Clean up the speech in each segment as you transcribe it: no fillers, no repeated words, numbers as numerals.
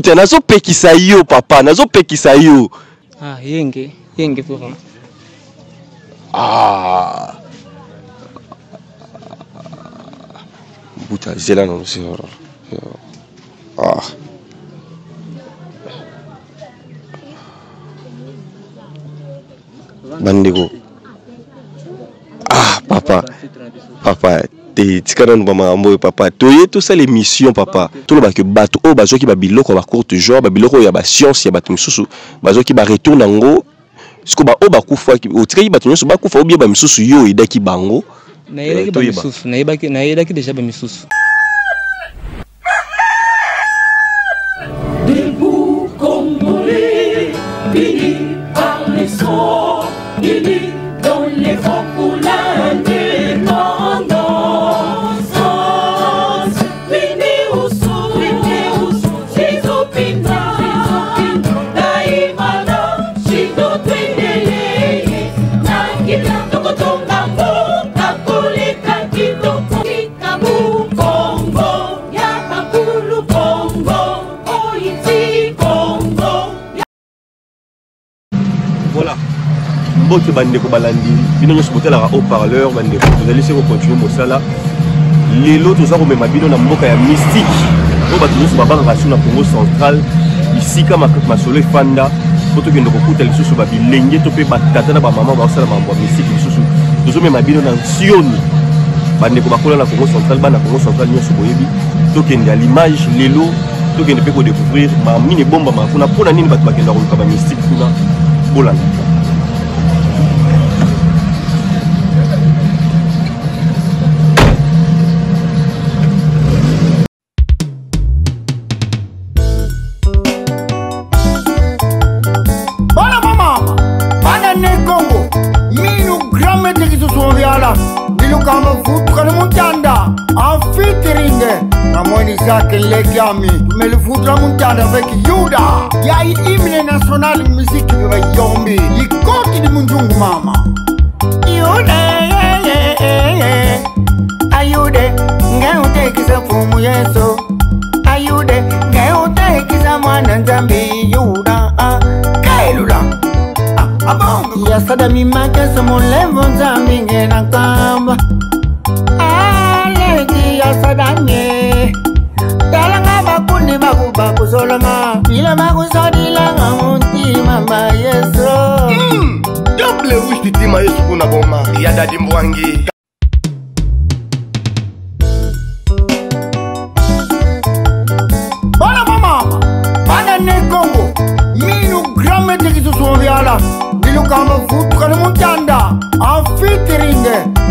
Mbuta, nazopekisa yo papa, nazopekisa yo. Ah, yenge, yenge vraiment. Ah. Mbuta, zela nano, zela. Ah. Bandeko. Ah, papa. Papa, te tika nanu bamakambo oyo papa. Toye tosala émission papa. Toloba ke bato oyo bazwaki ba biloko ya ba courte joie, ba biloko ya ba science ya bato misusu, bazwaki ba retour nango. Siko ba oyo bakufaki, otikaki bato nyonso bakufa ou bien ba misusu yo oyedaki bango? Nayelaki ba misusu, nayebaki, nayelaki déjà ba misusu. Debout Congolais, unis par les sons, unis dans les rangs pour l'indépendance. Unis au son, unis au son, Zizopina, Daimana, Shindo Twendele, Nakita Tokotonga Mboka Koleka Kitoko, Kikabu Congo, ya Bakulu Congo, Oiti Congo. Voilà. Mbote bandeko balandi bino nyonso botalaka haut-parleur bandeko tozali se kocontinue mosala lelo toza komema bino na mboka ya mystique oyo bato nyonso babangaka su na Congo central bisika masolo efanda mpo tokende kokuta lisusu babilenge to mpe batata na bamama baosala mambo ya mystique lisusu tozomema bino na nsioni bandeko bakola na Congo central bana Congo central nyonso boyebi tokende ya l'image lelo tokende mpe kodécouvrir mamini ebombama kuna mpo na nini bato bakenda koluka bamystique kuna bolanda. Bana mama, bana ne Congo, minu grand maître qui se souvient là, bilukamba futuka ni muntanda, en featuring na mwini zake Legami, tumelifuta muntanda avec Yuda, ya hymne national musique ya Yombi, likoti di munjungu mama. Yuda, yeah, yeah, yeah. Ayude, ngeutekisa mfumu Yesu. Ayude, ngeutekisa mwana Nzambi Yuda. Ah, kaelula. Ah, abongo. Yasada mimakesa mulembo Nzambi ngena kamba. Aleki yasada mie. Talanga bakundi bakuba kusolama. Bila bakusolilanga muntima ma Yesu. Double rouge titima Yesu kuna boma. Ya Dadi Mbwangi. Bana mama, bana ne Congo, minu grand maître qui se souvient là, bilukamba futuka ni muntanda, en featuring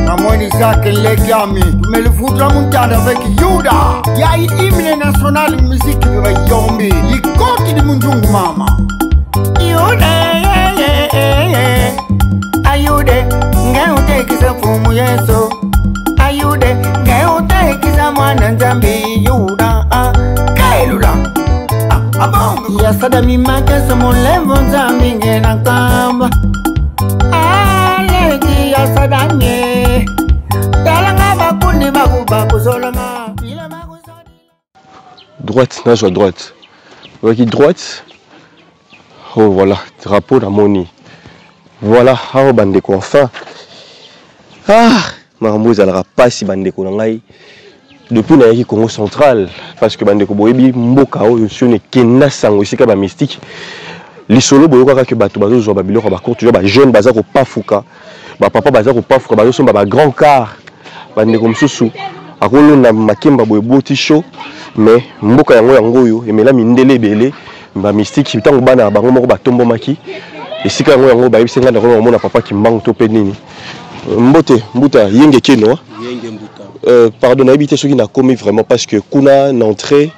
na mwini zake Legami, tumelifuta muntanda avec Yuda, ya hymne national musique ya Yombi, likoti di munjungu mama. Yuda, yeah, yeah, yeah. Ayude, ngeutekisa mfumu Yesu. Ayude, ngeutekisa mwana Nzambi Yuda. Ah, kaelula. Ah, abongo. Yasada mimakesa mulembo Nzambi ngena kamba. Aleki yasada mie. Talanga bakundi bakuba kusolama. Bila bakusoli. Droite, nazwa droite. Oyoki droite. Oh voilà, drapeau na moni. Voilà, awa bandeko enfin. Ah, makambo ezalaka pasi bandeko na ngai. Depuis nayaki Congo central, parce que bandeko boyebi mboka oyo nsioni ekenda sango esika ba mystique. Lisolo boyokaka ke bato bazozwa ba biloko ya ba courte, ba jeune baza kopafuka, ba papa baza kopafuka, bazosomba ba grand car. Bandeko mosusu akolonda makemba boye boti chaud, mais mboka yango yango oyo emela mindele ebele ba mystique ntango bana ya bango moko batombomaki esika yango yango bayebisi ngai nakoma komona papa Kimbangu to mpe nini. Mbote mbuta yenge keno, hein? Yenge mbuta. Pardon nayebi te soki nakomi vraiment parce que kuna na entrée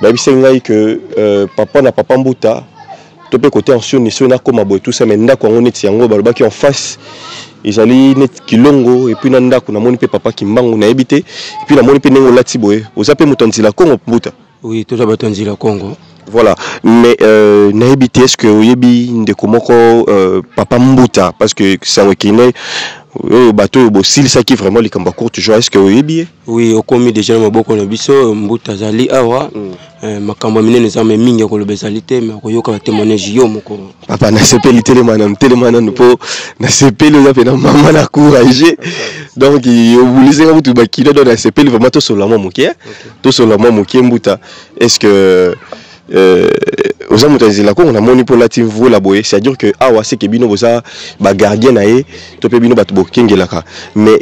bayebisi ngai que papa na papa mbuta to mpe côté ancien soki nakoma boye tout ça, mais ndako yango neti yango balobaki en face ezali neti Kilongo et puis na ndako namoni mpe papa Kimbangu nayebi te et puis namoni mpe ndenge olati boye oza mpe moto ya nzela Kongo mbuta. Oui, toza bato ya nzela Kongo. Voilà, mais euh, nayebi te, est-ce que oyebi ndeko moko euh, papa Mbuta, parce que sango ekende oyo bato oyo bosilisaki vraiment likambo ya courte joie, est-ce que oyebi ye? Oui, okomi déjà na maboko na biso. Mbuta azali awa. Makambo ya minene eza, me mingi ya koloba ezali te, me okoyoka batémoignage yo moko. Papa, nasepeli. Telema nanu, telema nanu, mpo nasepeli. Oza mpena mama na courage, donc obulisinga kutu bakilo. Donc nasepeli vraiment. Tosolola mwa moke, tosolola mwa moke. Mbuta, est ce que oza moto ya nzela Kongo? Namoni mpo olati mvula boye, c'est à dire que awa seke bino boza bagardien na ye, to mpe bino bato bokengelaka. Mais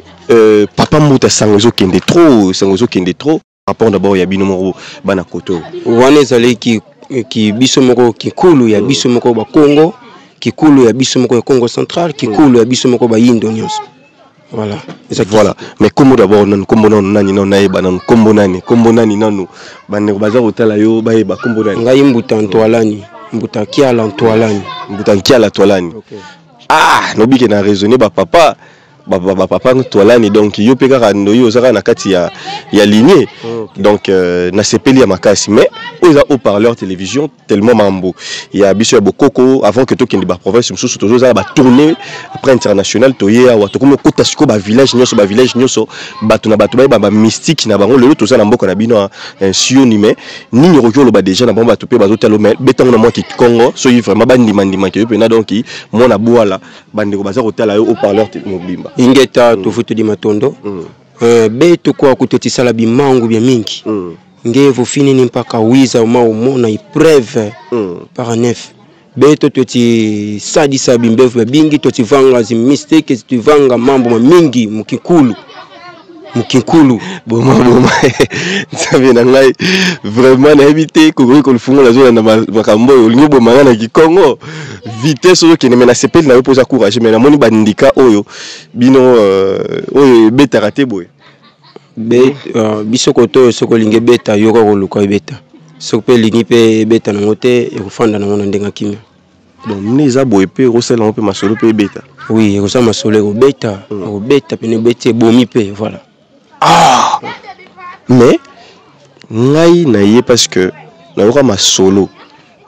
papa Mbuta, sango ezokende trop, sango ezokende trop. Rapport d'abord ya bino moko bana koto. Wana ezali ki biso moko, kikulu ya biso moko bakongo, kikulu ya biso moko ya Congo Central, kikulu ya biso moko bayindo nyonso. Voilà. Voilà, mais kombo d'abord nanu, kombo nanu nani? Nanu nayeba nanu kombo nani, kombo nani nanu, bandeko baza kotala yo bayeba kombo nani. Ngai Mbuta Ntwalani, Mbuta Kiala Ntwalani. Mbuta Nkiala Ntwalani, okay. Ah, nobike na raisonner bapapa, bapapa Ntwalani. Donc yo mpe kaka ndoyi, oza kaka na kati ya lignée, okay. Donc nasepeli ya makasi. Mais oyo eza haut-parleur télévision, tellement mambo ya biso ya bokoko. Avant que tokende baprovince mosusu, tozozala batournée après international. Toye awa, tokomi okota sikoyo bavillage nyonso, bavillage nyonso, bato na bato bayeba bamystique na bango. Lelo toza na mboka na bino Sioni. Mais nini okoki oloba déjà na bango, bato mpe bazotala? Me betango na mwa kikongo, soki vraiment bandimandimaki yo mpena. Donc mwana bwala, bandeko baza kotala yo, haut-parleur mobimba. Ingeta. Tofutudi matondo. Beto kwa kutotisala bimangu bya mingi. Ngevo finini mpaka wiza ma omona ipreuve par nef. Beto totisadisa bimbevu bya bingi, totivanga zimystike, tivanga mambo ma mingi mukikulu, mukinkulu. Boma boma, Nzambe na ngai, vraiment nayebi te. Kokoki kolifungola, azolanda makambo oyo, olingi oboma ngai na kikongo, vitesse ozokende. Me nasepeli na yo mpo oza courage. Me namoni bandika oyo bino oyo ebetaka te boye. Biso koto oyo, soki olingi ebeta, yoka koluka ebeta. Soki mpe elingi mpe ebeta nango te, ekofanda nango na ndenge ya kimia. Donc nde eza boye mpe ekosala yango mpe masolo mpe ebeta. Oui, ekosala masolo, ekobeta, ekobeta pene, ebeti, ebomi mpe, voilà. Ah, mais ngai na ye, parce que nayoka masolo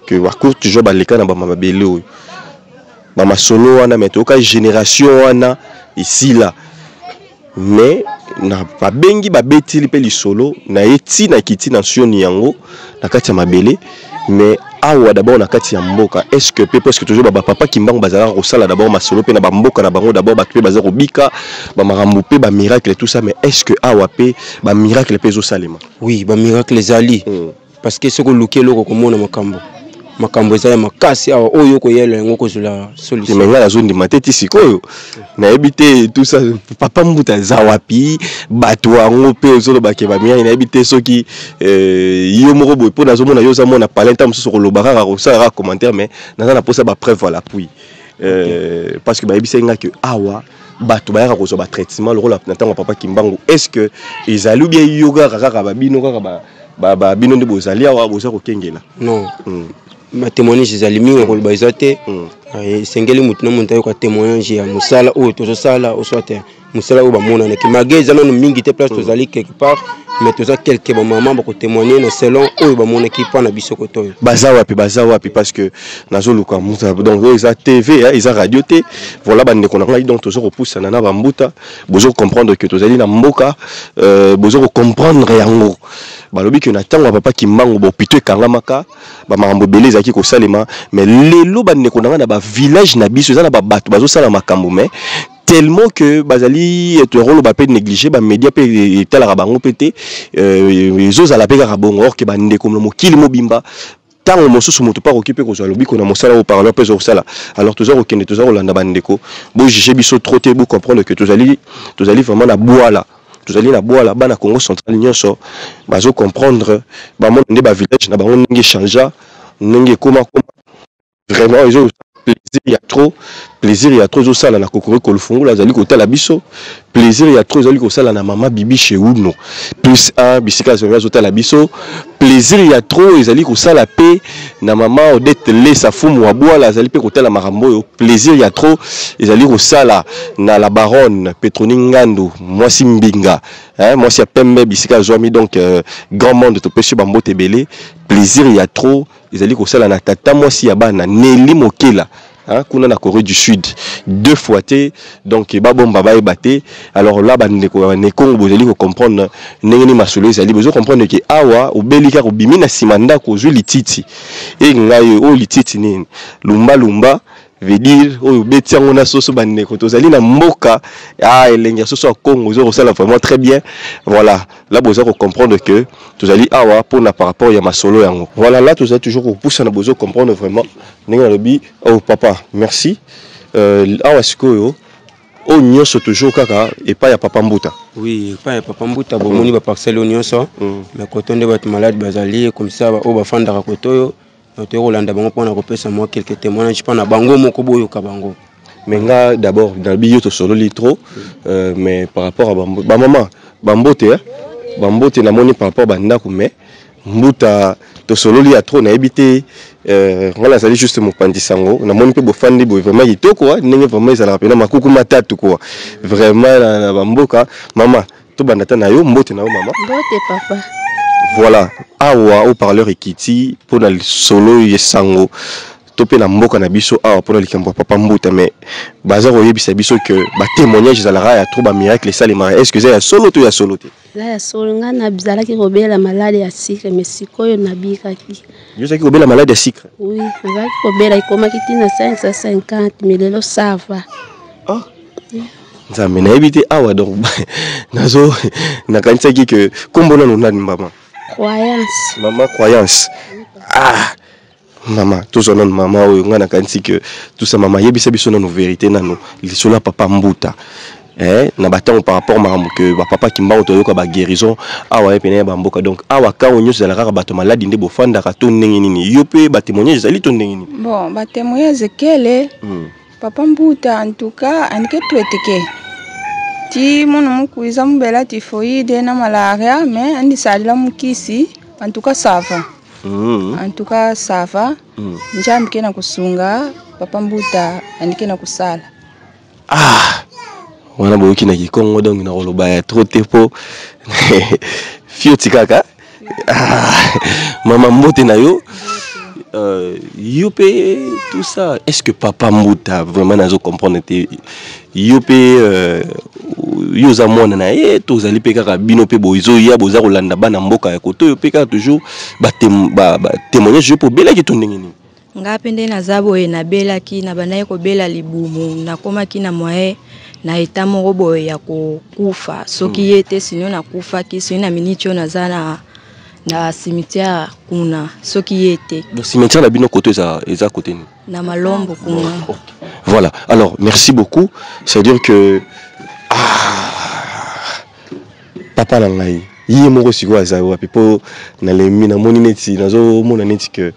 que bacour toujours baleka na bamabele oyo, bamasolo wana. Mais toyoka génération wana esila, mais na babengi babetili mpe lisolo na ye ntina kiti na nsioni yango na kati ya mabele. Mais awa d'abord na kati ya mboka, est ce que mpe, parce que toujours bapapa Kimbangu bazalaka kosala d'abord masolo mpe na bamboka na bango d'abord, bato mpe baza kobika bamakambo mpe bamiracle, tout ça. Mais est ce que awa mpe bamiracle mpe ezosalema? Oui, bamiracle ezali. Parce que soki oluki eloko, komona makambo, makambo eza ya makasi awa oyo okoyela yango, kozwela solution. Me ngai nazondima te ti sikoyo, nayebi te tout ça. Papa Mbuta aza wapi? Bato yango mpe ozolobake bamiai, nayebi te soki yo moko boye, mpo nazomona yo oza mona palin. Ntango mosusu koloba kaka, kosala kaka commentaire, mais naza na mposa bapreuve à l'appui, parce que bayebisaki nga ke awa bato bayaka kozwa batraitement lokola na ntango ya papa Kimbangu. Est ce que ezali ou bien yo kaka kaka babino kaka babino nde bozali awa, boza kokengela? Non. Batémoignage ezali mingi, koloba eza te. Esengeli motu na moto ayoka témoignage ya mosala oyo tozosala, oswat mosala oyo bamonanaki. Malgré eza nano mingi te place tozali quelque part, mais toza quelque bamama bakotémoigne na selon oyo bamonaki mpa na biso koto oyo. Baza wapi? Baza wapi? Parce que nazoluka muta. Donc oyo eza TV, eza radio te. Voilà, bandeko na ngai, donc toza kopusana na bambuta. Bozo comprendre que tozali na mboka, bozo kocomprendre yango. Balobi ke na ntango ya papa Kimbangu, bahôpitaux ekangamaka, bamakambo ebele ezalaki kosalema. Mais lelo, bandeko na ngai, na bavillage na biso eza na babato bazosala makambo, mais tellement que bazali rôle ba pe négligé, ba média pe etalaka bango pe te, ezozala pe kaka bongo. Or ke bandeko na mokili mobimba, ntango mosusu moto mpe akoki mpe kozwa lobiko na mosala oyo parleur mpe ezokosala. Alors toza kokende, toza kolanda bandeko. Bojuge biso trop te, bocomprendre que tozali vraiment na bwala, tozali na bwala. Bana Congo Central nyonso bazocomprendre, bamona nde bavillage na bango ndenge echangea, ndenge ekoma koma. Vraiment ezo plaisir ya trop, plaisir ya trop ezosala na Kokori Kolufungula, azali kotala biso. Plaisir ya trop ezali kosala na mama Bibi Sheuno plus 1, bisika azali azotala biso. Plaisir ya trop ezali kosala pe na mama Odette Lesa Fumu wa Bwala, azali mpe kotala makambo oyo. Plaisir ya trop ezali kosala na la baronne Petroni Ngandu, mwasi mbinga, hein, mwasi ya pembe, bisika azwami. Donc grand monde, topesi bambote ebele. Plaisir ya trop ezali kosala na tata mwasi ya bana Nelly Mokela, hein, kuna na Corée du Sud deux fois te. Donc babomba bayeba te. Alors là, bandeko ya Nekongo, bozali kocomprendre ndenge nini masolo ezali. Bozo comprendre ke awa obeli kaka, obimi na nsima ndako, ozwi lititi e ngai oyo. Lititi nini? Lumba lumba, veut dire oyo obeti yango na soso. Bandeko, tozali na mboka, ah, elengi ya soso ya Congo oza kosala vraiment très bien. Voilà, là boza kocomprendre que tozali awa mpona par rapport ya masolo yango. Voilà, là tozali toujours kopusana, bozo comprendre vraiment ndenge nalobi. Oh papa, merci. Awa sikoyo oyo nyonso toujours kaka epai ya papa Mbuta? Oui, epai ya papa Mbuta. Bomoni baparcelle oyo nyonso, mais koto nde bato malade bazali comme ça, oyo bafandaka koto oyo. Toyei kolanda bango mpona kopesa mwa quelque témoignage mpona bango moko, boyoka bango. Mais nga d'abord nalobi yo tosololi trop, mais par rapport à bamama, bambote, eh? Bambote. Namoni par rapport bandako, mais Mbuta tosololi ya trop, nayebi te. Nga nazali juste mopanzi sango. Namoni mpe bofandi boye vraiment kitoko, ndenge vraiment ezalaka mpena makuku matatu quoi, vraiment na bamboka. Mama, tobanda ta na yo. Mbote na yo, mama. Mbote, papa. Voilà, awa haut-parleur ekiti mpona lisolo esango to mpe na mboka na biso awa mpona likambo ya papa Mbuta. Mais baza koyebisa biso ke batémoignage ezalaka ya trop, bamiracle esalemaka. Est ce que eza ya solo to ya solo te? Eza ya solo. Ngai nazalaki kobela maladi ya sucre, mais sikoyo nabikaki. Yo ozalaki kobela maladi ya sucre? Oui, nazalaki kobela, ekomaki ntina 550, mais lelo ça va. Ah, Nzambe, nayebi te awa. Donc nazo nakanisaki ke nkombo nano nani, mama? Croyance. Mama Croyance. Ah mama, tozwa nano mama oyo. Ngai nakanisi ke tusa mama, yebisa biso nano vérité, nano lisolo ya papa Mbuta, na batango par rapport makambo ke bapapa Kimbango toyoka baguérison awa ye pene ya bamboka. Donc awa kango nyonso ezala kaka bato maladi nde bofandaka to ndenge nini? Yo mpe batémoignage ezali to ndenge nini? Bon, batémoignage kele. Papa Mbuta, en tout cas andike tweteke ti munu mukwiza mubela typhoïde na malaria, mais andisalila mukisi. En tout cas ça va. En tout cas ça va. Nzambi ke na kusunga papa Mbuta, andike na kusala. Ah, wana boyoki na kikongo. Donc nakoloba ya trop te mpo fioti kaka. Ah, mama, mbote na yo. Yo mpe tout ça, est ce que papa Mbuta, vraiment nazo comprendre te, yo mpe yo oza mwana na ye to ozali mpe kaka bino mpe bozoya boza kolanda bana mboka ya koto oyo mpe kaka toujours batémoignage? Yo mpe obelaki to ndenge nini? Nga mpe nde naza boye, nabelaki, nabandaki kobela libumu, nakomaki na moyen na eta moko boye ya kokufa soki ye te. Sino nakufaki soki na miniti oyo naza na cimetière kuna soki ye te. Donc cimetière na bino koto eza kote nini? Na Malombo kuna. Okay. Voilà, alors merci beaucoup. C'est à dire que, ah, papa na ngai ye moko sikoyo aza wapi? Mpo nalembi, namoni neti nazomona neti ke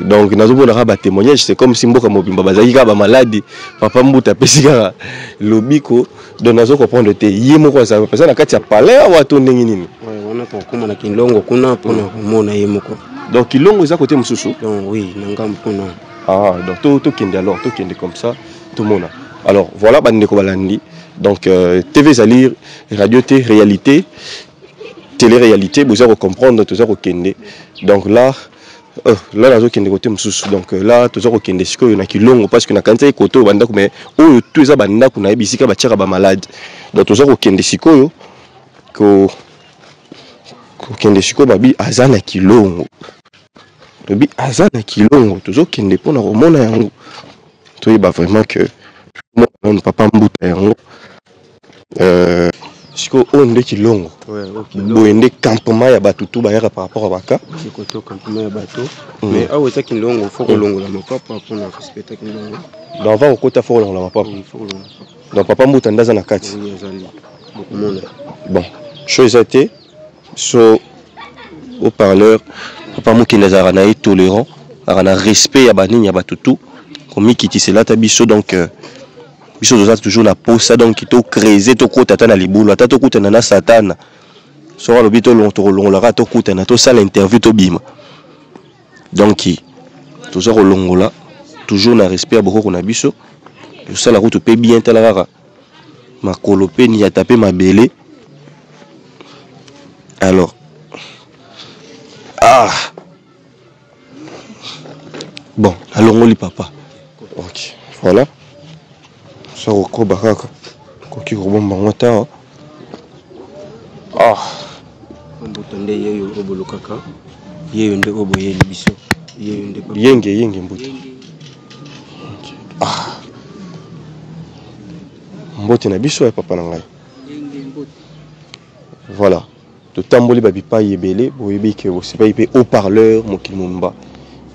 donc nazomona kaka batémoignage, c'est comme si mboka mobimba bazalaki kaka bamaladi, papa Mbuta apesi kaka lobiko. Donc nazo comprendre te, ye moko aza wapi? Aza na kati ya palais awa to ndenge nini? Wana tokokóma na Kilongo kuna mpona komona ye moko. Donc Kilongo eza kote mosusu? Donc oui, na ngambo kuna. Ah, donc tokende, alors tokende comme ça tomona. Alors voilà, bandeko balandi, donc TV ezali radio te, réalité, télé-réalité, boza kocomprendre. Toza kokende, donc là, là nazokende kote mosusu. Donc là toza kokende sikoyo na Kilongo, parce que nakanisaki kote oyo bandako, mais oyo to eza bandako nayebi esika batiaka bamalade. Donc toza kokende sikoyo, kokende sikoyo. Babi aza na Kilongo, lobi aza na Kilongo. Tozokende mpona komona yango, toyeba vraiment que nanu papa Mbuta yango. Sikoyo oyo nde Kilongo boye, nde campement ya bato tu bayaka par rapport à baka? Koto campement ya bato, mais awa eza Kilongo, faut kolongola mapapa mpona respecter Kilongo. Donc avant kokota, faut kolongola mapapa? Donc papa Mbuta nde aza na kati? Bokomona. Bon, so eza te so haut-parleur. Papa Mokende azalaka na ye tolérant, azalaka na respect ya banini ya bato tu, komikitisa elata biso. Donc biso toza toujours na posa, donc tocreuser, tokota ata na libulu, ata tokutana na Satana. Soki alobi tokolongolaka, tokutana, tosala interview, tobima. Donc toza kolongola toujours na respect ya bokoko na biso, tosala kutu mpe bien. Tala kaka makolo mpe niata mpe mabele. Alors Ah bon, nalongoli papa. Ok, voilà. So kokoba kaka koki kobomba yango ata. Ah, Mbuta nde yeyo oyo bolukaka, yeyo nde oyo boyeli biso, yeyo nde papa. Yenge yenge mbuta. Ah, mbote na biso ya papa na ngai. Voilà, totamboli ba bipai ebele, boyebi ke bosepaki mpe haut-parleur mokili mobimba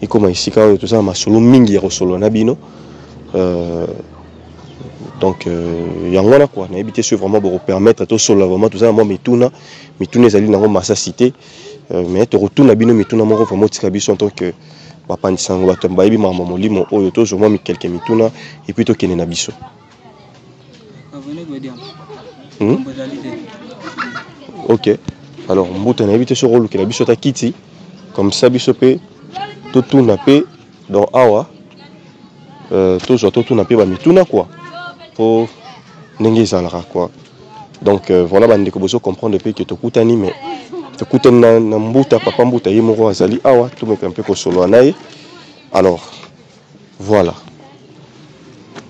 ekoma esika oyo toza na masolo mingi ya kosolola na bino. Donc yango wana quoi, nayebi te soki vraiment bokopermettre tosolola. Vraiment toza na mwa mituna, mituna ezali nango masasi te, mais tokotuna bino mituna moko vraiment otika biso en tant que bapanzi yango, bato bayebi makambo molimo oyo, tozwa mwa quelques mituna et puis tokende na biso. Ok, alors mbuta, nayebi te soki olukela biso ata kiti comme ça biso mpe totuna mpe. Donc awa tozwa totuna mpe bamituna quoi, po ndenge ezalaka quoi. Donc voilà, bandeko, bozo comprendre mpe ke tokutani, mais tokutani na mbuta, papa mbuta ye moko azali awa, tomeka mpe kosolola na ye. Alors voilà.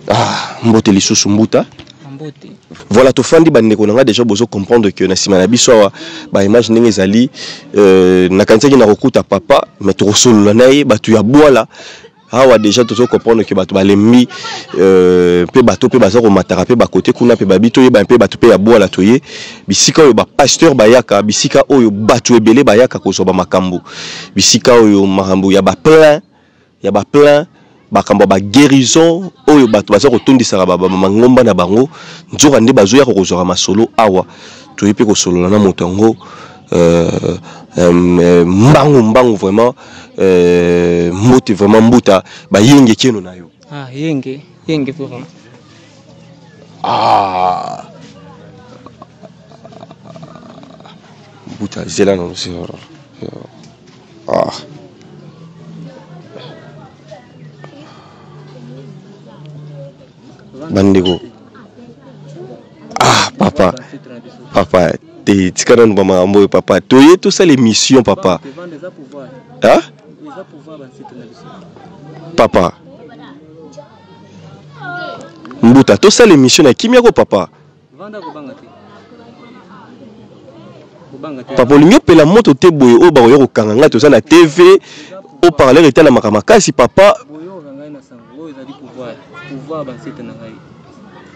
Ah, mbote lisusu mbuta. Mbote. Voilà, tofandi bandeko na nga, déjà bozo comprendre que na nsima na biso awa baimage ndenge ezali, nakanisaki na kokuta papa, mais tokosolola na ye. Bato ya bwala awa déjà tozo comprendre que bato balembi mpe bato mpe baza komataka mpe bakote kuna mpe babi toyeba mpe bato mpe ya bwala. Toye bisika oyo bapasteur bayaka, bisika oyo bato ebele bayaka kozwa bamakambo, bisika oyo makambo ya baplein, ya baplein, makambo ya baguérison oyo bato baza kotondisaka mangomba na bango, nzoka nde bazoyaka kozwaka masolo awa. Toye mpe kosolola na moto yango mbangu mbangu vraiment. Mbote vraiment mbuta, bayenge keno na yo. Ah, yenge yenge vraiment. Ah, mbuta, zela nano. Ah, bandeko, ah papa, papa te, tika nanu bamakambo oyo papa. Toye tosala émission papa. Ah papa mbuta, tosala émission na kimia ko papa. Papa, olingi opela moto te boye oyo bakoya kokanga ngai. Toza na TV, haut-parleur etalamaka makasi papa. Boyoka ngai na sango oyo ezali pouvoir, pouvoir bansete na ngai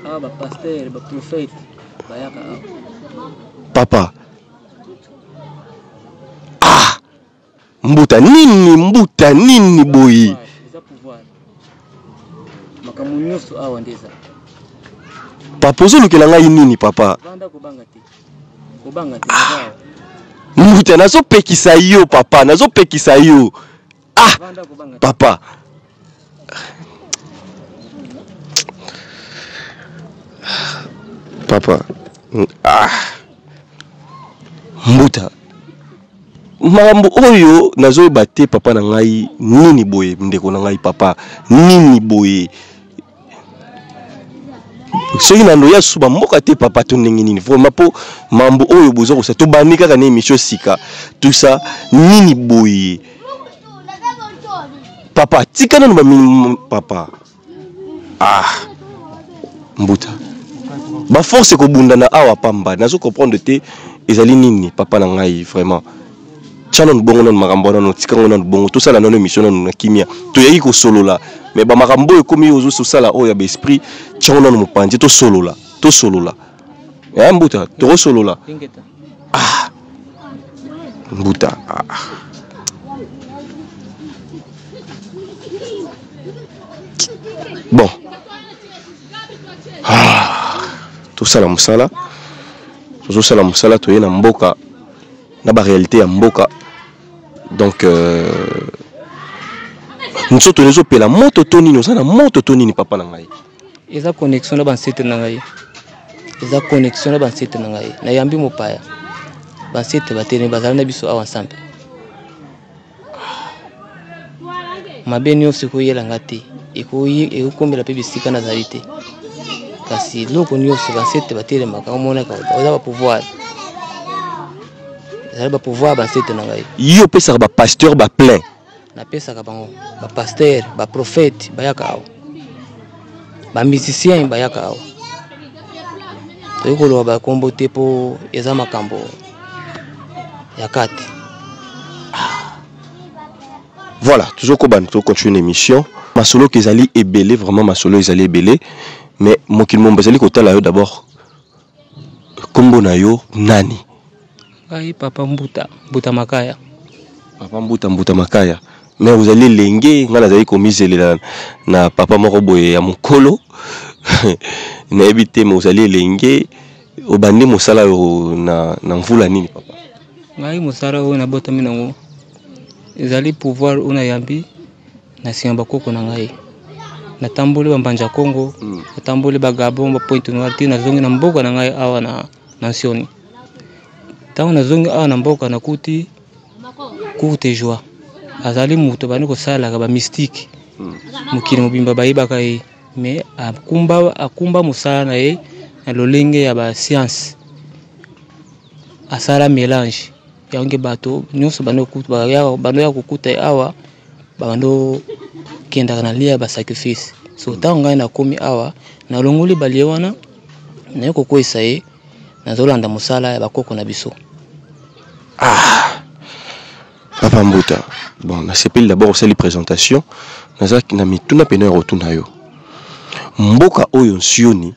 awa, bapasteur, baprophète bayaka awa. Papa, ah mbuta, nini mbuta, nini boye? Eza pouvoir, makambo nyonso awa nde eza. Papa, ozolukela ngai nini papa? Vanda, kobanga te, kobanga te, eza awa. Mbuta, nazopekisa yo papa, nazopekisa yo. Ah Vanda, kobanga te. Papa, papa, ah mbuta, makambo oyo nazoyeba te papa na ngai, nini boye ndeko na ngai papa, nini boye? Soki na ndoya susu bamboka te papa, to ndenge nini vraiment? Mpo mambo oyo boza kosala, tobandi kaka na émission sika, tout ça, nini boye papa? Tika nanu bami papa. Ah mbuta, baforce kobundana awa pamba, nazo comprendre te ezali nini papa na ngai vraiment. Tia nanu bongo nanu makambo wana nanu, tika ngo nanu bongo, tosala nanu émission nanu na kimia. Toyaki kosolola, mais bamakambo oyo ekomi ozosala oyo ya baesprit, tia ngo nanu mopanzi, tosolola, tosolola. Ya mbuta, tokosolola. Ingeta. Ah mbuta, ah. Bon, ah, tosala mosala, tozosala mosala, toye na mboka na baréalité ya mboka. Donc nzoto ezopela moto to nini? Oza na moto to nini papa na ngai? Eza connexion na bansete na ngai, eza connexion na bansete na ngai. Nayambi mopaya, bansete batelemi, bazali na biso awa ensemble. Mabe nyonso ekoyela nga te, ekokomela mpe bisika nazali te, kasi eloko nyonso bansete batelemaka, omonaka oza bapouvoir. Ezali ba pouvoir ba ancêtre na ngai. Yo opesaka ba pasteur ba plein? Napesaka bango ba pasteur, ba prophète bayaka awa, ba musicien bayaka awa. Toyei koloba bakombo te mpo eza makambo ya kati. Voilà, toujours kobanda to continuer émission. Masolo ke ezali ebele, vraiment masolo ezali ebele, mais mokili momba ezali kotala yo d'abord. Kombo na yo nani? Ngai papa Mbuta, Mbuta Makaya. Papa Mbuta, Mbuta Makaya. Mais ozali elenge, ngai nazali komizelela na papa moko boye ya mokolo. Nayebi te, mais ozali elenge, obandi mosala oyo na mvula nini papa? Ngai mosala oyo nabotami nango ezali pouvoir oyo nayambi na nsima bakoko na ngai. Natamboli ba Mbanja Congo, natamboli ba Gabon, ba Pointe Noire, ti nazongi na mboka na ngai awa na Nsioni. Ntango nazongi awa na mboka nakuti courte joie. Azali moto bandi kosalaka ba mystique. Mokili mobimba bayebaka ye, mais akumba mosala na ye na lolenge ya ba science. Asala mélange. Yango nge bato nyonso bando ya kokuta ye awa, bando kendaka na lia ba sacrifice. So ntango ngai nakomi awa, nalongoli balie wana, naye kokweyisa ye, nazolanda mosala ya bakoko na biso. Papa Mbuta, bon, nasepeli d'abord osali présentation, naza na mituna pene ya kotuna yo. Mboka oyo Nsioni,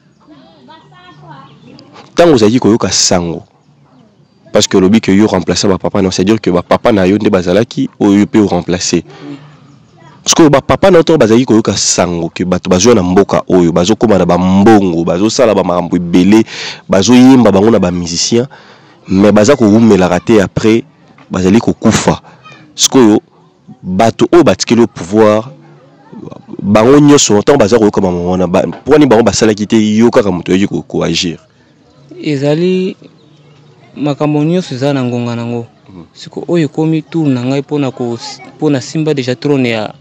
ntango ozalaki koyoka sango, parce que olobi que yo remplacer ba papa na, c'est-à-dire que ba papa na yo nde bazalaki oyo yo pe o remplacer. Parce que ba papa na yo ntango bazalaki koyoka sango que bato bazwa na mboka oyo, bazokoma na ba mbongo, bazosala ba makambo ebele, bazoyemba bango na ba musiciens, mais baza kowumelaka te après bazali kokufa. Sikoyo bato oyo batikeli au pouvoir bango nyonso ntango baza koyoka makambo wana, mpo nini bango basalaki te yo kaka moto oyaki koagir? Ezali makambo nyonso eza na ngonga nango. Siko oyo ekomi tour na ngai mpona simba déjà trône ya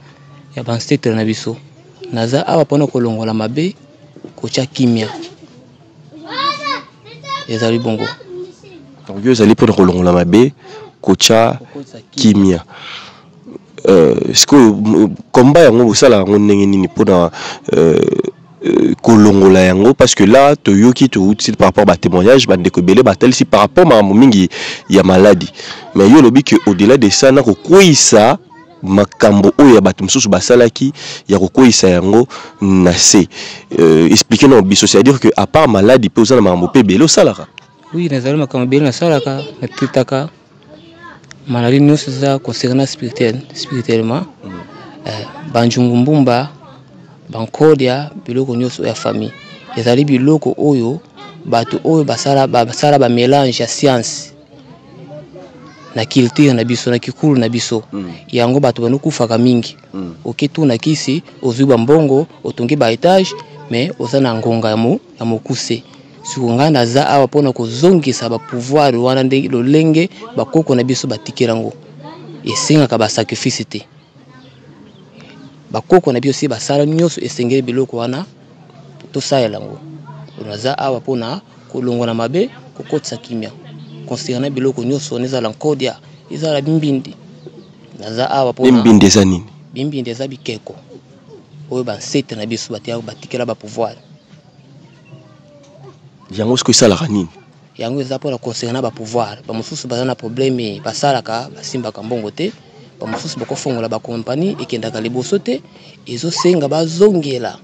ba ancêtre na biso. Naza awa mpona kolongola mabe, kotia kimia. Ezali bongo. Donc yo ezali mpona kolongola mabe, kotia kimia. Sikoyo combat yango bosala yango ndenge nini mpona kolongola yango? Parce que là toyoki touti par rapport ba témoignage bandeko ebele batalisi par rapport makambo mingi ya maladie, mais yo olobi que au-delà de ça na kokweyisa makambo oyo ya bato mosusu basalaki ya kokweyisa yango na se. Expliquer na biso, c'est-à-dire que à part maladie mpe oza na makambo mpe ebele osalaka? Oui, nazali makambo ebele nasalaka, natraitaka maladie nyonso eza concernant spirituellement. Banjungu mbumba, bankodia, biloko nyonso ya famille. Ezali biloko oyo bato oyo basala ba mélange ya science na culture na biso, na kikulu na biso. Yango bato banokufaka mingi. Oke tuna kisi, ozwi ba mbongo, otongi ba étage, mais oza na ngonga ya mokuse. Siko ngai naza awa mpona kozongisa ba pouvoir wana ndenge lolenge bakoko na biso batikela yango. Esengaka ba sacrifice te. Bakoko na biso si basala nyonso esengeli biloko wana tosalela yango. Naza awa mpona kolongola mabe, kokotisa kimia. Concernant biloko nyonso wana, ezala nkodia, ezala bimbindi. Naza awa mpona Bimbindi eza nini? Bimbindi eza bikeko oyo ba ancêtre na biso batikela ba pouvoir. Yango sikoyo esalaka nini? Yango eza mpona concernant ba pouvoir. Ba mosusu baza na problème, basalaka, basimbaka mbongo te. Ba mosusu bakofongola ba compagnie ekendaka liboso te, ezosenga bazongela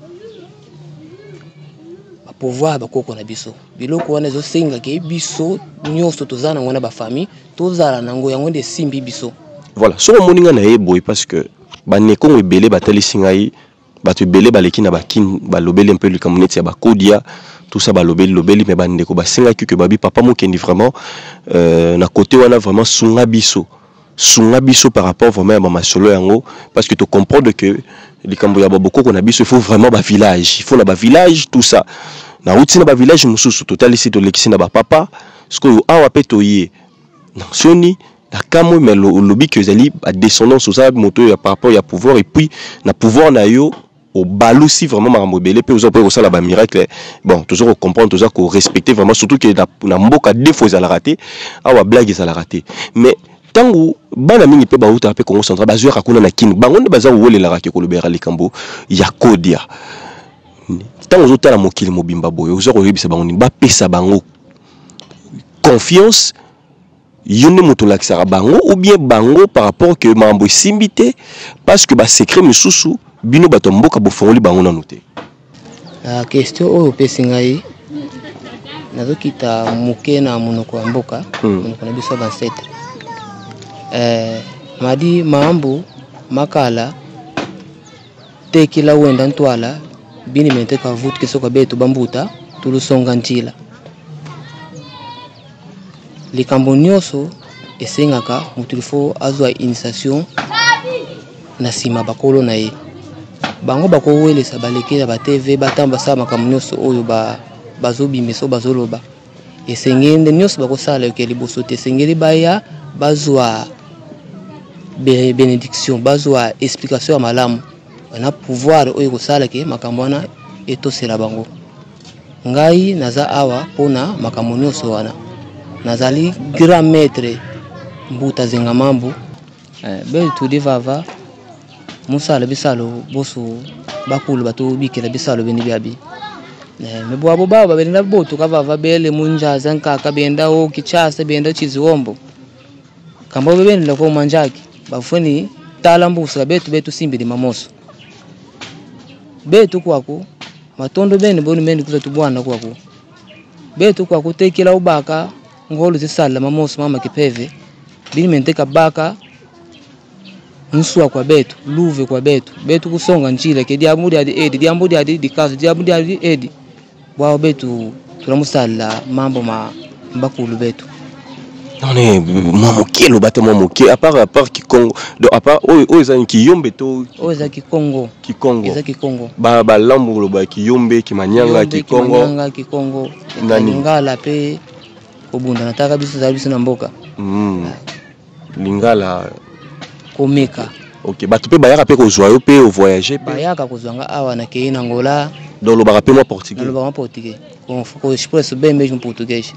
ba pouvoir bakoko na biso. Biloko wana ezosenga ke biso nyonso toza nango na ba famille, tozala nango, yango nde esimbi biso. Voilà, soki omoni ngai na ye boye parce que banekongo ebele batalisi ngai, bato ebele baleki na bakini balobeli un peu likambo neti ya bakodia, tout ça balobeli lobeli, mais bandeko basengaki ke babi papa Mokendi vraiment na côté wana vraiment sunga biso, sunga biso par rapport vraiment ya ba masolo yango, parce que to comprendre que likambo ya babokoko na biso il faut vraiment ba village, il faut na ba village tout ça. Na uti na ba village mosusu totalisi tolekisi na ba papa, sikoyo awa pe toye na Nsioni na kamwe, mais lobi que ezali ba descendance oza moto ya par rapport ya pouvoir, et puis na pouvoir na yo Obalusi vraiment makambo ebele mpe oza mpe kosala ba miracle. Bon, toza ko comprendre, toza ko respecter vraiment, surtout que na, na mboka défaut ezalaka te awa, blague ezalaka te. Mais ntango bana mingi mpe bautaka mpe Congo Central, bazwaka kuna na Kini, bango nde baza kowelelaka ke kolobelaka likambo ya kodia. Ntango ozotala mokili mobimba boye, oza koyebisa bango nini? Bapesa bango confiance, yo nde moto olakisaka bango ou bien bango, par rapport que makambo esimbi te, parce que basecret misusu bino bato ya mboka bofongoli bango nanu te? Na question oyo opesi ngai, nazokita moke na monoko ya mboka, monoko na biso ya bancêtre. Madi mambu makala tekila wenda ntwala bini mente kavutu kisoka betu bambuta tulusonga ntila. Likambo nyonso esengaka moto ilfo azwa initiation na nsima bakolo na ye. Bango bakowelesa balekela ba TV, batamba, basala makambo nyonso oyo bazobimisa, oyo bazoloba. Esengeli nde nyonso bakosala yoke liboso te, esengeli baya bazwa bénédiction, bazwa explication ya malamu na pouvoir oyo ekosala ke makambo wana etosela bango. Ngai naza awa mpona makambo nyonso wana. Nazali grand maître Mbuta Zenga Mambu. Betu divava musala bisalo boso bakulu bato bikela bisalo bini byabi. Me bwabo babo babenda botu kavava bele munjaza nkaka benda o Kinshasa, benda Chiziwombo kambo bebendela ko manjaki bafuni tala mbusa betu betu simbili mamoso betu kwaku matondo bene boni bene kuza tubwana kwaku betu kwaku tekela ubaka ngolo zisala mamoso mama kipeve bini menteka baka nswa kwa betu luve kwa betu betu kusonga njila ke diambu adi edi diambu adi dikazo diambu adi edi bwao betu tulamusala mambo ma mbakulu betu. Non, mais mwa moke, loba te mwa moke, à part Kikongo, donc à part oyo eza Kiyombe to? Oyo eza Kikongo. Kikongo. Eza Kikongo. Balambu loba Kiyombe, Kimanyanga? Yombe, Kikongo. Kimanyanga, Kikongo. Nani? Lingala mpe kobunda nataka biso ezala biso na mboka. Lingala. Komeka. Ok, bato mpe bayaka mpe kozwa yo mpe ovoyage mpe? Bayaka kozwa nga awa, nakei na Ngola. Donc olobaka mpe mwa portugais? Nalobaka mwa portugais, ko expresso bem mesmo português.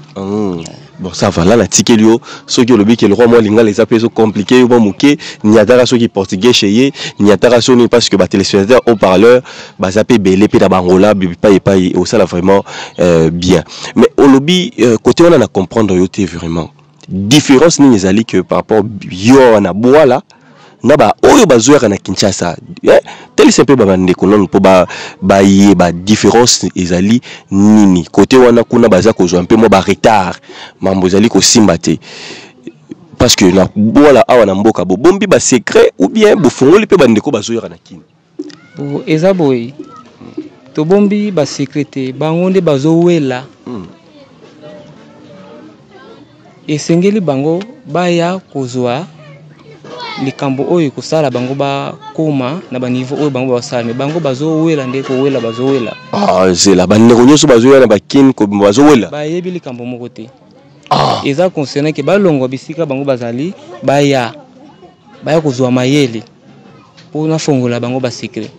Bon, ça va là, natikeli yo. Soki olobi ke lokwa mwa lingala eza mpe ezocompliquer yo mwa moke, niataka soki portugais chez ye, niataka so nini, parce que batéléspectateur haut parleur baza mpe ebele mpe na bangola bipai epai, osala vraiment bien. Mais olobi côté wana na comprendre yo te vraiment. Différence nini ezali que par rapport yo wana bwala na baoyo bazoyaka na Kinshasa? Telisa mpe babandeko nano mpo bayeba différence ezali nini côté wana. Kuna baza kozwa mpe mwa baretard, mambo ezali kosimba te, parce que na bwala awa na mboka bobombi basecret ou bien bofongoli mpe bandeko bazoyaka na Kini? Bo, eza boye, tobombi basecret te, bango nde bazowela. Esengeli bango baya kozwa likambo oyo ekosala bango bakóma na baniveau oyo bango basala, me bango bazowela nde kowela, bazowela. Ah, zela, bandeko nyonso bazoya na bakini bazowela? Bayebi likambo moko te. Eza concerne ke balongwa bisika bango bazali, baya kozwa mayele mpo nafongola bango basecret.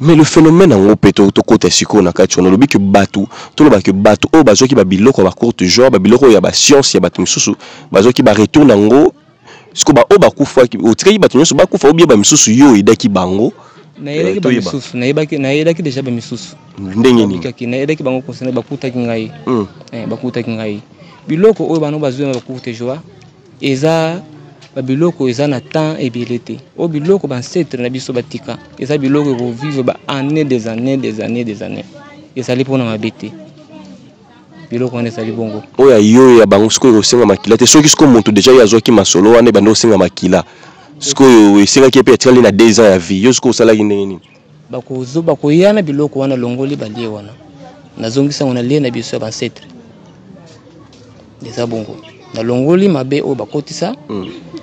Mais le phénomène yango mpe tokota sikoyo na kati wana. Olobi ke bato, toloba ke bato oyo bazwaki babiloko ya bacourte joie, babiloko oyo ya bascience ya bato misusu, bazwaki baretour yango. Sikoyo baoyo bakufaki, otikaki bato nyonso bakufa obie bamisusu yo oyedaki bango? Nayelaki Toyeba. bamisusu, nayelaki déjà bamisusu. Ndenge nini? Babikaki, nayelaki bango concerne bakutaki ngai. Bakutaki ngai biloko oyo bango bazwi na bacourte joie, eza babiloko eza na temps ebele te. Oyo biloko bancêtre na biso batika, eza biloko ekovivre ba année des années des années des années, ezali mpona mabe te. Biloko wana ezali bongo. Oyo ya yo, ya bango sikoyo ekosenga makila te? Soki sikoyo moto déjà ye azwaki masolo wana, ebandi kosenga makila, sikoyo esengaki ye mpe atikali na 2 ans ya vie, yo sikoyo osalaki ndenge nini? Bakozo bakoya na biloko wana, longoli balie wana, nazongisa yango na lie na biso ya bancêtre. Eza bongo, nalongoli mabe oyo bakotisa,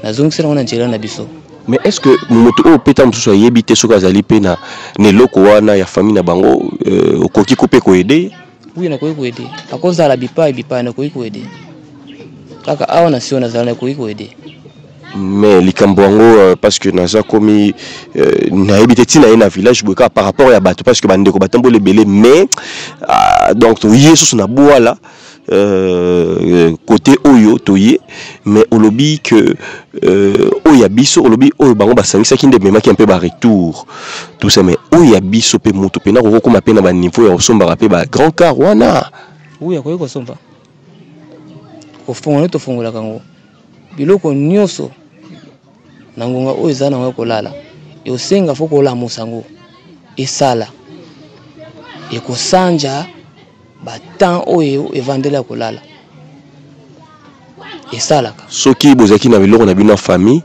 nazongisa yango na nzela na biso. Mais est ce que moto oyo mpe ta mosusu ayebi te soki azali mpe na eloko wana ya famille na bango, okoki ko mpe koaider? Oui, nakoki koaider. Akozala bipai bipai, nakoki koaider. Kaka awa na sio nazala, nakoki koaider. Mais likambo yango euh, parce que naza komi euh, nayebi te ntina ye na village boye kaka par rapport ya bato, parce que bandeko batamboli ebele, mais ah, donc toye susu na bwala euh, côté oyo toye, mais olobi que euh, oyo ya biso, olobi oyo bango basangisaki nde ememaki mpe baretour, tout ça, mais oyo ya biso mpe moto mpena kokokoma mpe na baniveau ya kosombaka mpe bagrand car wana. Oui, akoki kosomba, kofongola nde tofongolaka yango, biloko nyonso na ngonga oyo eza nango ya kolala, ekosenga fo kolamusa yango, esala ekosanja batemps oyo evandeli ya kolala esalaka. Soki bozalaki na biloko na bino ya famille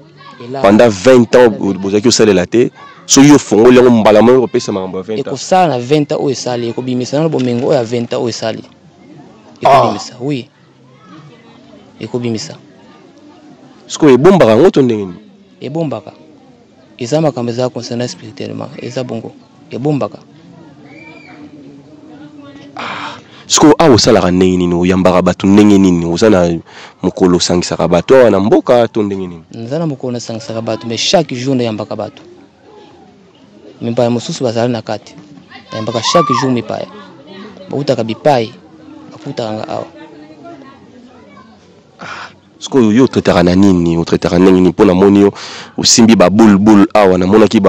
pendant 20 ans, bozalaki kosalela te, soki ofongoli yango mbala moko ekopesa makambo ya 20 ans. Ekosala na 20 ans oyo esali, ekobimisa nano bomengo oyo ya 20 ans oyo esali, ekobimisa. Oui, ekobimisa. Sikoyo ebombaka yango to ndenge nini? Ebombaka, eza makambo eza concernant spirituellement, eza bongo, ebombaka. Sikoyo awa osalaka ndenge nini? Oyambaka bato ndenge nini? Oza na mokolo osangisaka bato awa na mboka to ndenge nini? Naza na mokolo nasangisaka bato, mais chaque jour nayambaka bato. Mipaya mosusu bazali na kati, nayambaka chaque jour mipaya bautaka bipai, bakutaka nga awa. Sikoyo yo otraitaka na nini? Otraitaka ndenge nini? Mpo namoni yo osimbi babulbul awa, namonaki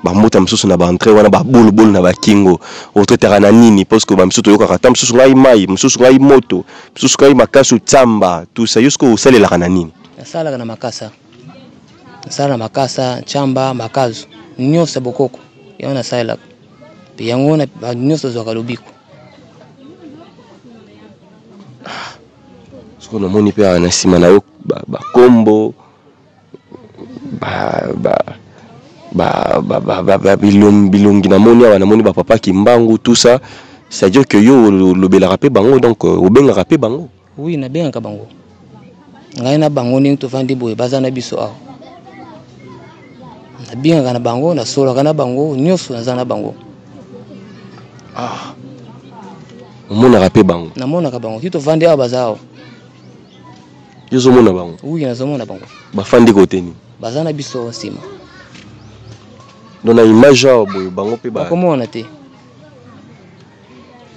bambuta mosusu na baentre wana, babulbul na bakingo. Otraitaka na nini? Parce que bamisusu toyokaka ata mosusu ngai mai, mosusu ngai moto, mosusu ngai makasu tsamba, tout ça. Yo sikoyo osalelaka na nini? Nasalaka na makasa, nasala na makasa, nchamba, makazu nyonso ya bokoko, yango nasalelaka, mpe yango wana bato nyonso bazwaka lobiko. Sikoyo namoni mpe awa na nsima na yo bakombo bilongi, namoni awa, namoni bapapa Kimbangu, tout ça, c'est-à-dire que yo olobelaka mpe bango, donc obengaka mpe bango? Oui, nabengaka bango, ngai na bango ndenge tovandi boye, baza na biso awa, nabengaka na bango, nasolaka na bango nyonso, naza na bango. Ah, omonaka mpe bango? Namonaka bango, ti tovandi awa, baza awa. Yo ozomona bango? Oui, nazomona bango. Bafandi kote nini? Baza na biso nsima. Donc na image awa boye bango mpe bakomona te,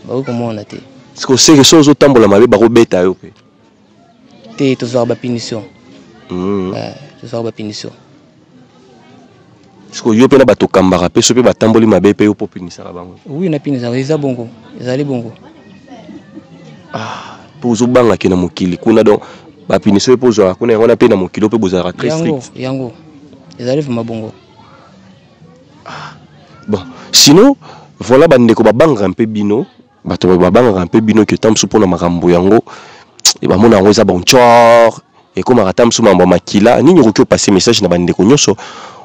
bakoki komona te. Siko seke so ozotambola mabe, bakobeta yo mpe? Te, tozwaka bapunition. Tozwaka bapunition. Siko yo mpe na bato okambaka mpe, so mpe batamboli mabe mpe, yo mpo opinisaka bango? Oui, napinisaka, eza bongo, ezali bongo. Mpo ozobangaki na mokili kuna, donc bapunition mpe ozwaka kuna, yango wana mpe na mokili mpe bozalaka très Yango strict. Yango ezali vraiment bongo. Bon, sinon voilà, bandeko babangaka mpe bino, bato babangaka mpe bino ke ta mosusu mpona makambo yango bamona yango eza bonchor, ekomaka ta mosusu mambo ya makila nini. Okoki opase message na bandeko nyonso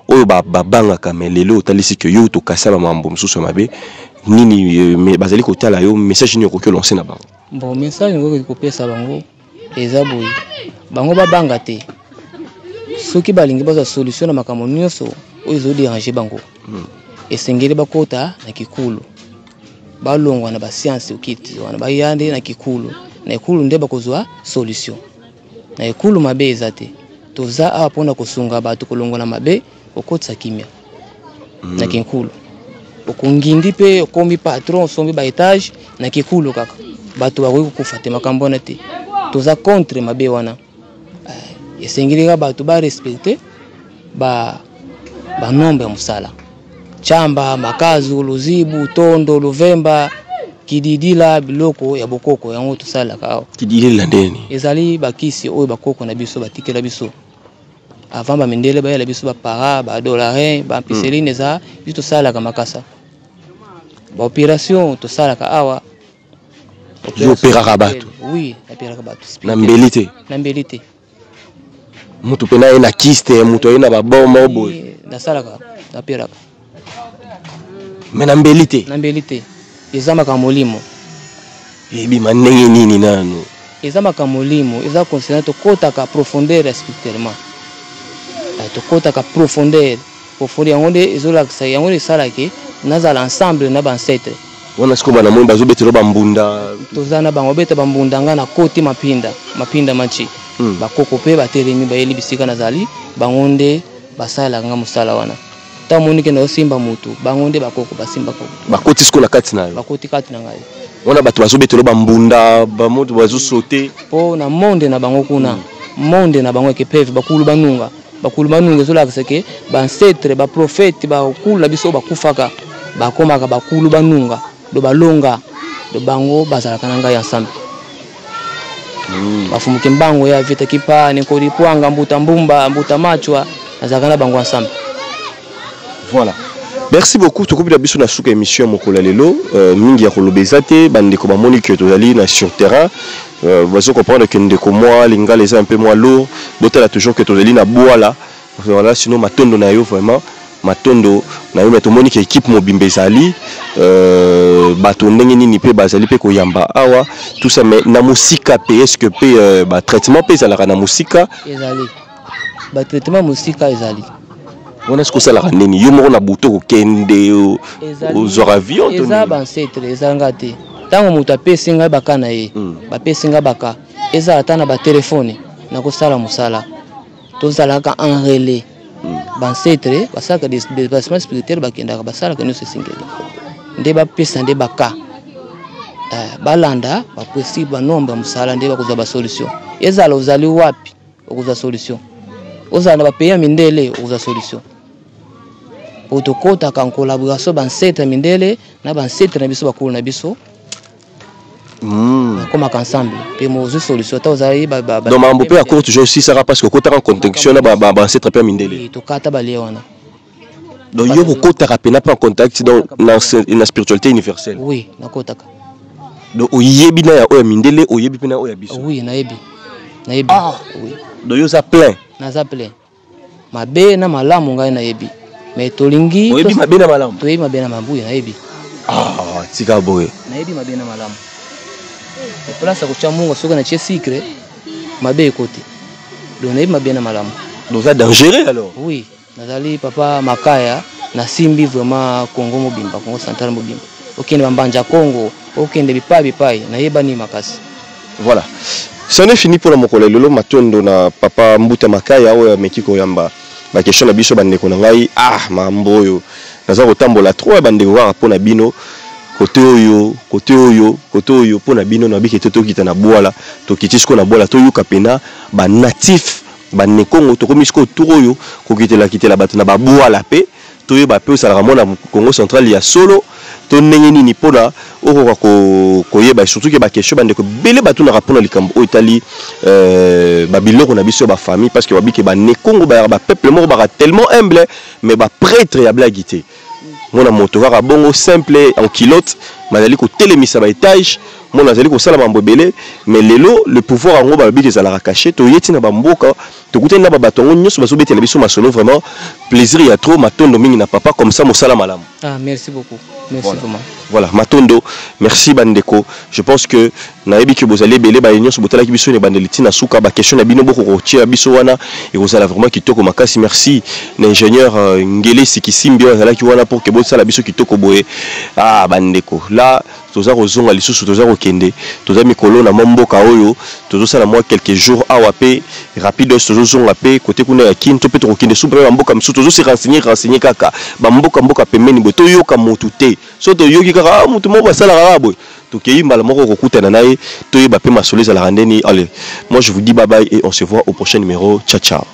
oyo babangaka, mais lelo otalisi ke yo tokasa bamambo mosusu ya mabe nini, mais bazali kotala yo, message nini okoki olance na bango? Bon, message okoki kopesa bango eza boye: bango babanga te. Soki balingi bazwa solution na makambo nyonso oyo ezoderange bango, esengeli bakota na kikulu, balongwa na bascience occulte wana, baya nde na kikulu. Na ekulu nde bakozwa solution. Na ekulu mabe eza te. Toza awa mpona kosunga bato kolongola mabe, kokotisa kimia. Na kinkulu okongindi mpe okomi patron, osombi baétage. Na kikulu kaka bato bakoki kokufa te, makambo wana te, toza contre mabe wana. Esengeli kaka bato barespecte banombre ya mosala: chamba, makazu, luzibu, tondo, luvemba, kididila, biloko ya bokoko, yango tosalelaka awa. Kididila ndeni? Ezali bakisi oyo bakoko na biso batikela biso avant bamindele bayela biso bapara, badolarin, bampiseline. Eza biso tosalelaka makasa, baopération tosalaka awa. Yo opéraka bato? Oui, napéraka bato. Na mbeli te? Na mbeli te. Moto mpena aye na kyste, moto aye na babomo boye? Nasalaka, napéraka. Mais na mbeli te? Na mbeli te, eza makambo molimo. Ebima ndenge nini nanu? Eza makambo molimo, eza concernant, tokɔtaka profondeur ya spirituellement. Tokɔtaka profondeur, profondeur, yango nde ezolakisa, yango nde esalaki nazala ensemble na baancêtre. Wana sikoyo bana moi bazobetela bambunda? Toza na bango, beta bambunda, nga na koti mapinda, mapinda manchi. Bakoko mpe batelemi, bayeli bisika nazali, bango nde basalelaka nga mosala wana. Ntango omoni ke naosimba motu, bango nde bakoko basimbaka motu. Bakoti sikoyo na kati na yo? Bakoti kati na ngai. Wana bato bazobetelo bambunda, bamoto bazosote. Mpo na monde na bango kuna, monde na bango eke peve bakulu banunga. Bakulu banunga ezolakisa ke baancetre, baprofete, bakulu na biso oyo bakufaka bakomaka bakulu banunga, do balonga, do bango bazalaka na ngai ensemble. Bafumuki mbango ya vita kipa nkodi pwanga mbuta mbumba mbuta machwa, nazalaka na bango ensemble. Voilà. Merci beaucoup. Tokomi na biso na suka émission ya mokolo ya lelo. Mingi ya koloba eza te, bandeko bamoni ke tozali na sur terrain. Bazo comprendre que ndeko mwa lingala eza un peu moins lourd. Botala toujours que tozali na Bwala. Voilà, sinon matondo na yo vraiment. Matondo na yo, mais tomoni ke équipe mobimba ezali, bato ndenge nini pe bazali pe koyamba awa, tout ça, mais na mosika pe, est-ce que pe ba traitement pe ezalaka na mosika? Ezali. Ba traitement mosika ezali. Wana est-ce que osalaka nini? Yo moko na butu kokende, Ezali ozwaka avion to eza nini? ba ancêtre, eza nga te. Ntango moto apesi ngai baka na ye, bapesi ngai baka, ezala ata na ba telefone, nakosala mosala. Tozalaka en relais. Ba ancêtre basalaka des déplacements spirituels, bakendaka, basalaka nyonso esengeli. Nde bapesa nde baka. Balanda, bapesi ba nombre ya mosala nde bakozwa ba solution. Ezala ozali wapi, okozwa solution. Ozala na ba pays ya mindele, okozwa solution. Po tokotaka en collaboration ba ancêtre ya mindele na ba ancêtre na biso, bakolo na biso. Bakomaka ensemble pe mozwi solution ata ozali ba, ba, ba, Donc makambo pe ya cour toujours aussi sara parce que okotaka en connexion na ba ancêtre pe ya mindele. Oui, tokata ba lien wana. Donc yo kokotaka pe na pe en contact donc na spiritualité universelle. Oui, nakotaka. Donc oyebi na ya oyo ya mindele, oyebi pe na oyo ya biso. Oui, nayebi. Nayebi. Oui. Donc yo oza plein. Naza plein. Mabe na malamu ngai nayebi. Mais tolingi Oyebi mabe na malamu? Toyebi mabe na malamu, oui, nayebi. Ah, tika boye. Nayebi mabe na malamu. Et place ya kotia mungu soki na tie sucre, mabe ekoti. Donc nayebi mabe na malamu. Donc ça dangereux alors? Oui, nazali papa Makaya, nasimbi vraiment Congo mobimba, Congo central mobimba. Okende bambanja Congo, okende bipai bipai, nayebani makasi. Voilà. Ça n'est fini pour la mokolo lelo. Matondo na papa Mbuta Makaya oyo ameki koyamba ba question na biso bandeko na ngai. Ah, mambo oyo naza kotambola trop ya bandeko kaka mpo na bino. Kote oyo, kote oyo, kote oyo mpo na bino, na biki te tokita na Bwala, tokiti siko na Bwala, toyoka pena ba natif ba Nekongo, tokomi siko tour oyo kokitela kitela bato na ba Bwala pe toyeba pe osalaka mona Congo central ya solo to ndenge nini mpona okoka koyeba, surtout ke ba question bandeko ebele batunaka mpona likambo oyo etali ba biloko na biso ya ba famille, parce que babike ba Nekongo bayaka ba peuple moko baka tellement humble, mais ba prêtre ya blague te. Mona moto kaka bongo simple en culotte, bazali kotelemisa ba étage, mona azali kosala mambo ebele, mais lelo le pouvoir yango balobi ke ezalaka caché, toyeti na ba mboka, tokutani na ba bato yango nyonso bazobetela biso masolo, vraiment plaisir ya trop. Matondo mingi na papa, comme ça mosala malamu. Ah, merci beaucoup. Merci vraiment. Voilà, Matondo, merci bandeko. Je pense que nayebi que bozali ebele ba nyonso botalaki biso na ebandeli ti na suka, ba question na bino boko kotia biso wana ekozala vraiment kitoko makasi. Merci na ingénieur Ngele Sikisimbi oyo azalaki wana pour que bosala biso kitoko boye. Ah bandeko, là toza kozonga lisusu, toza kokende, toza mikolo na mwa mboka oyo tozosala mwa quelques jours awa pe rapidos, tozozonga pe côté kuna ya Kin, to pe tokokende su pe ba mboka mosusu, tozo se renseigner, renseigner kaka ba mboka mboka pembeni boye, toyoka motu te. So toyoki kaka, ah, motu moko basalaka kaka boye, tokei mbala moko kokutana na ye, toyeba pe masolo ezalaka ndeni. Allez, moi je vous dis bye bye et on se voit au prochain numéro. Ciao ciao.